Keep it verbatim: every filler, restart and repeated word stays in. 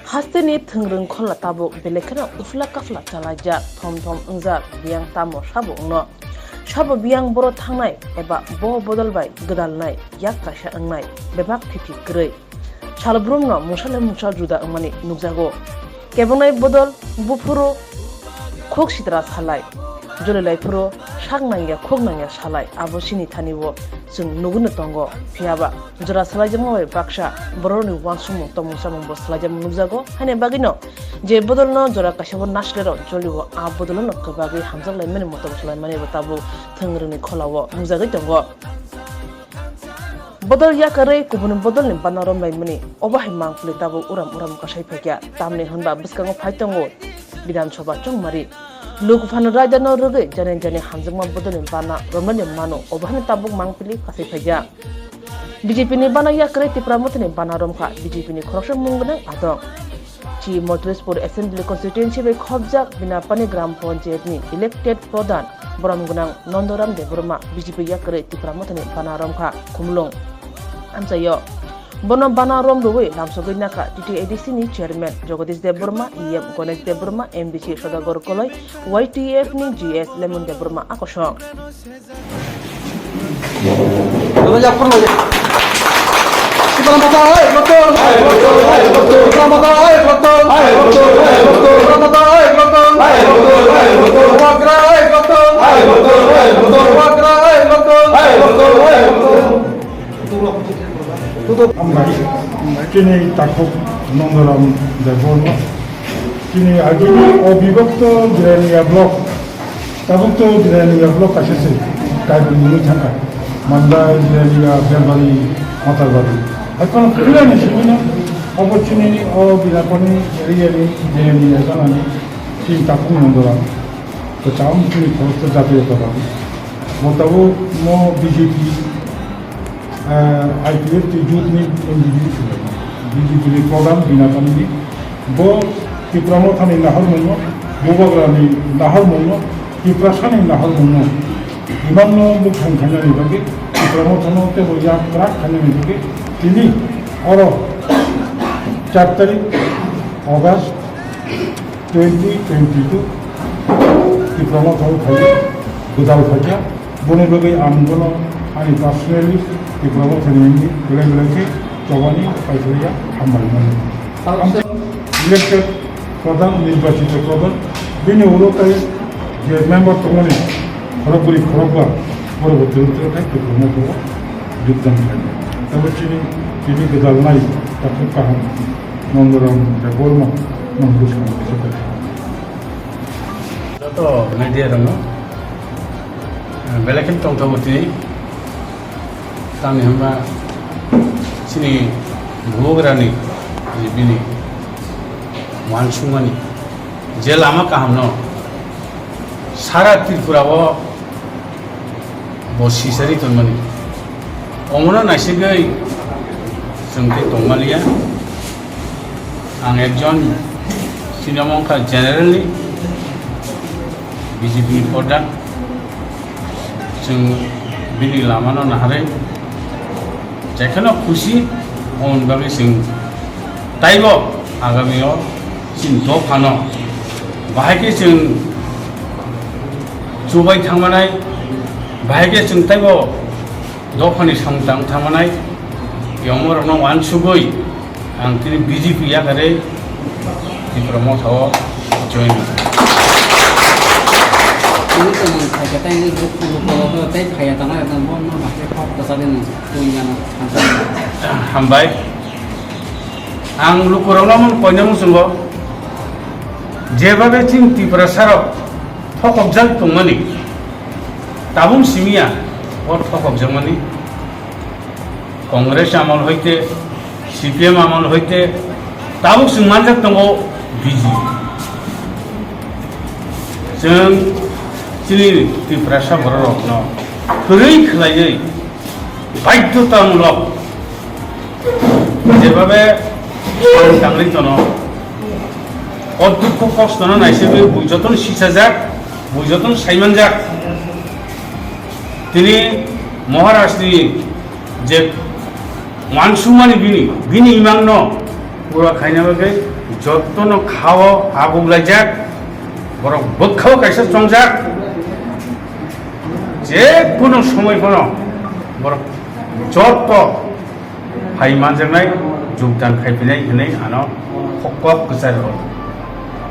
Hasteni thwngrwng khola tabuk belai kheno uphla kaphla chalaijak, thom thom wngjak, biyang tamo sabo wngno. Sabo biyang boro thangnai eba bo bodol bai gwdalnai yak kaisa wngnai bebak thiti kwrwi. Salbrumno mungsa le mungsa juda wngmani nukjago. Kebongnai bodol buphuru khuk sitra salai, jolilai phuru sak nangya khuk nangya salai, abo chini thani o chwng nugwino tongo. Phiyaba jora salaijakma bai baksa bororokni uansukmung tongmung chamung bo salaijakma nukjago. Haini bagwino je bodolno jora kaisa bo nasilero jolio, a bodolno kwbagwi hamjak laimani motom salaimani bo tabuk thwngrwngni kholao nukjagwi tongo. Bodol yakarwi kubun bodolni bana romlaimani, obo hai mangpili tabuk uram uram kasai phaikha, tamni hwnba bwskango phai tongo Bidhan Sabha chongmari. Luk phano raidano rwgwi jani jani hamjakma bodolni bana romlaini mano, obo haino tabuk mangpili kasai phaikha. B J P ni bana yakarwi Tipra Mothani bana romkha B J P ni khoroksa mung gwnang adong. Chi Motrespur Assembly Constituency bai khopjak Binapani Gram Panchayat ni elected Pradhan borom gwnang Nandaram Debbarma B J P yakarwi Tipra Mothani bana romkha Khumulwng amchaio. Bono bana rom rwui lamsogwi nakha T T A D C ni Chairman Jagadish Debbarma, E M Ganesh Debbarma, M D C Sodagar Koloi, Y T F ni G S Lemon Debbarma a kosong. Hambai, chini takhuk Nandaram Debbarma, chini agini obibhakto Jirania block, tabuk to Jirania block kaisa se, kaibwi nungwi thangkha, Mandai, Jirania, Belbari, Matarbari. Hai kono philani simi no, obo chini o Binapani area ni Jirania janani chini takhuk Nandaram. Kwcham chini khoroksa jatiyo kwbang. Bo tabuk mo B J P, eh, I P F tei jut ni M D C sulai. B J P ni program Binapani ni. Bo Tipra Mothani naharmungno, Bubagrani naharmungno, Tiprasani naharmungno. Imangno bwkhang khainani bagwi, Tipra Mothano tei bo yak kwrak khainani bagwi. Tini oro char tarik August twenty twenty-two Tipra Motha o phai gwdal phaikha. Boni bagwi ang bono ani personally Tipra Mothani wngwi belai belai khe chobani paikhlaiya, hambai mano. Elected pradhan, nirbachito pradhan, bini ulo tei je member tongmani khorokbri khorokba borok bo twrwk twrwk khai Tipra Motha o jogdan khlainai. Tei bo chini tini gwdalnai takhuk kaham Nandaram Debbarma nang bwskango kisa paikha. Joto media rokno, eh, belai khe tongthogo tini. Tamni hwnba chini bubagrani je bini uansukmani je lama kahamno sara Tripura o bo sisari tongmani. Omono naisigwi chwng tei tongmaliya. Ang ekjon sini omo wngkha generally B J P ni pradhan. Chwng bini lamano naharwi jekheno khusi, omoni bagwi chwng taibo agamio chini dophano bahai khe chwng chubai thangmanai, bahai khe chwng taibo dophani samung tang thangmanai, yongmorokno uansugwi ang tini B J P yakarwi Tipra Motha o join. Tini tongmani phaikha tei lukurokno tei phaiya tangna rwkha, bono bahai khe kok kwchari nang twi gana thansa. Hambai. Ang lukurokno omo koina muchungo, jebabe chini Tiprasarok thokokjak tongmani, tabuk simiya o thokokjakmani. Congress amol hoite, C P M amol hoite, tabuk chwng manjak tongo B J P. Chwng chini Tiprasa bororokno kwrwi khlaiwi baidhotamulok jebabe samung tangwi tono, o dukhu kostono naisingwi bui jotono sichajak, bui jotono saimanjak. Tini Maharajni je uansukmani bini, bini imangno pura khaina bagwi jotono khao habuk laijak, borok bwkhao kaisa chongjak, je kunu somoi phano borok joto hai manjaknai, jogdan khaiphinai hinwi ano kok kwcharo.